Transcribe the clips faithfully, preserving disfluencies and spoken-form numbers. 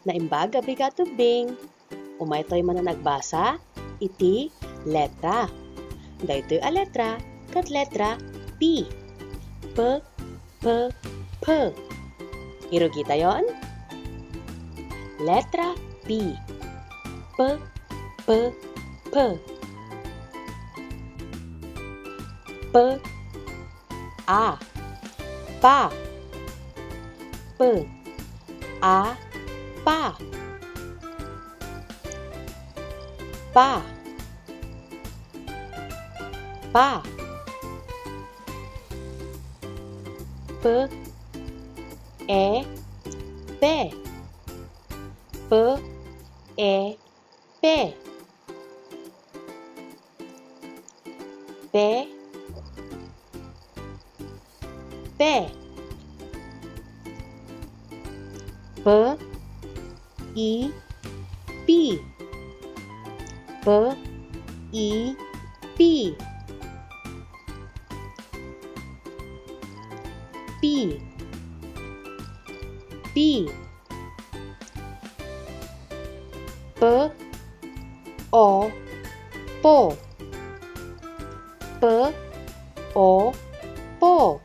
Naimbag a bigat, Bing. Umaytoy manen agbasa iti letra. Daytoy a letra ket letra P. P, P, P. Irugitayon. Letra P. P, P, P. P, A. Pa. P, A, pa. Pa. Pa. P, E, pe. P, E, pe. Pe. Pe. P, I, pi. P, I, pi. Pi. Pi. P, O, po. P, O, po.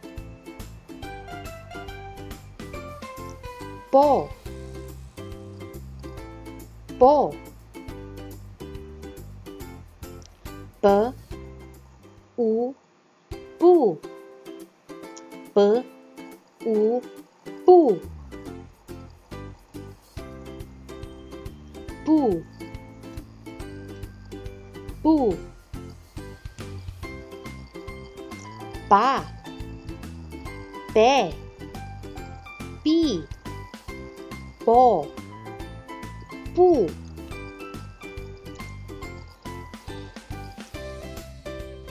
Po. Po. P, U, pu. P, U, pu. Pu. Pu. Pa. Pe. Pi. Po. Pu.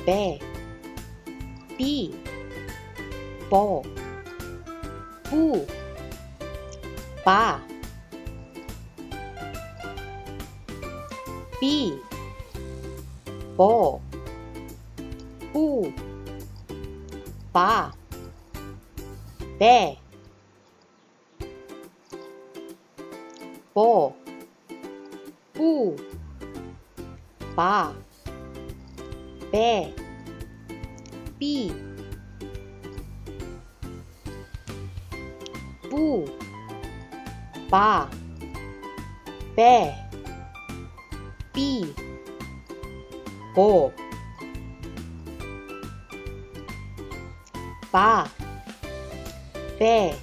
Pe. Pi. Po. Pu. Pa. Pi. Po. Pu. Pa. Pe. Po. Pu. Pa. Pe. Pi. Pu. Pa. Pe. Pi. Po. Pa. Pe.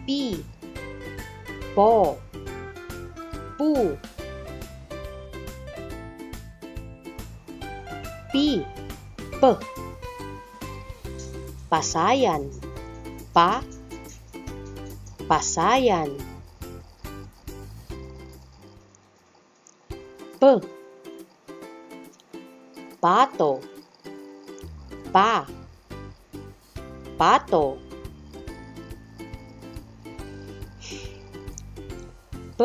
Pi. Po. Pu. Pi. P. Pasayan. Pa. Pasayan. P. Pato. Pa. Pato. P.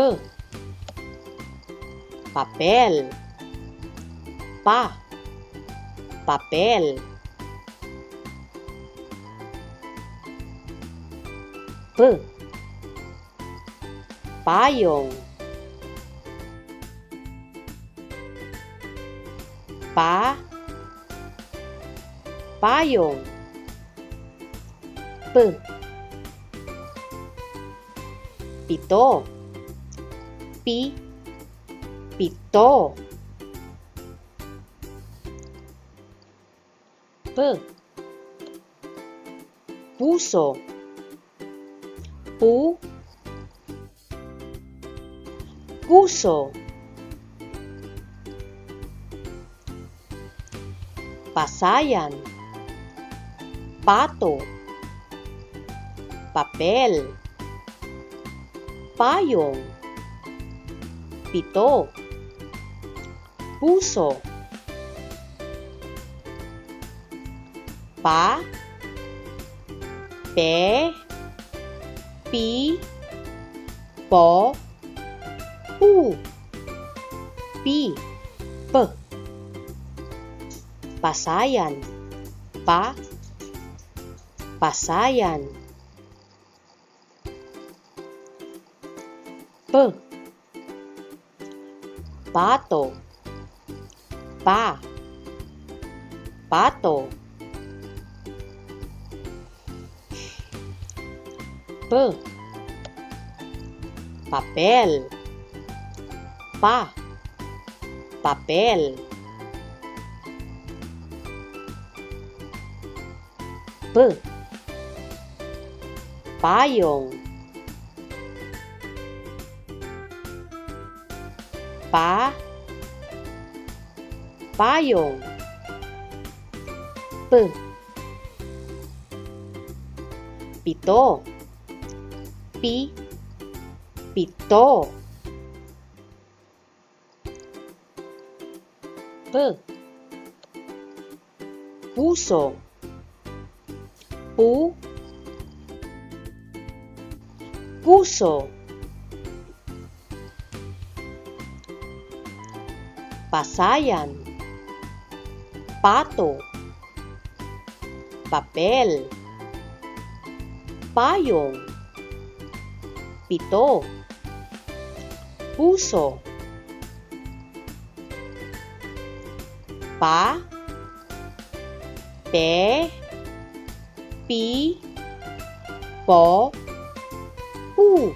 Papel. Pa. Papel. P. Payong. Pa. Payong. P. Pito. Pi. Pito. P. Puso. Pu. Puso. Pasayan. Pato. Papel. Payong. Pito. Puso. Pa. Pe. Pi. Po. Pu. Pi. P. Pasayan. Pa. Pasayan. P. Pato. Pa. Pato. P. Papel. Pa. Papel. P. Payong. Pa. Payong. P. Pito. Pi. Pito. P. Puso. Pu. Puso. Pasayan. Pato. Papel. Payong. Pito. Puso. Pa. Pe. Pi. Po. Pu.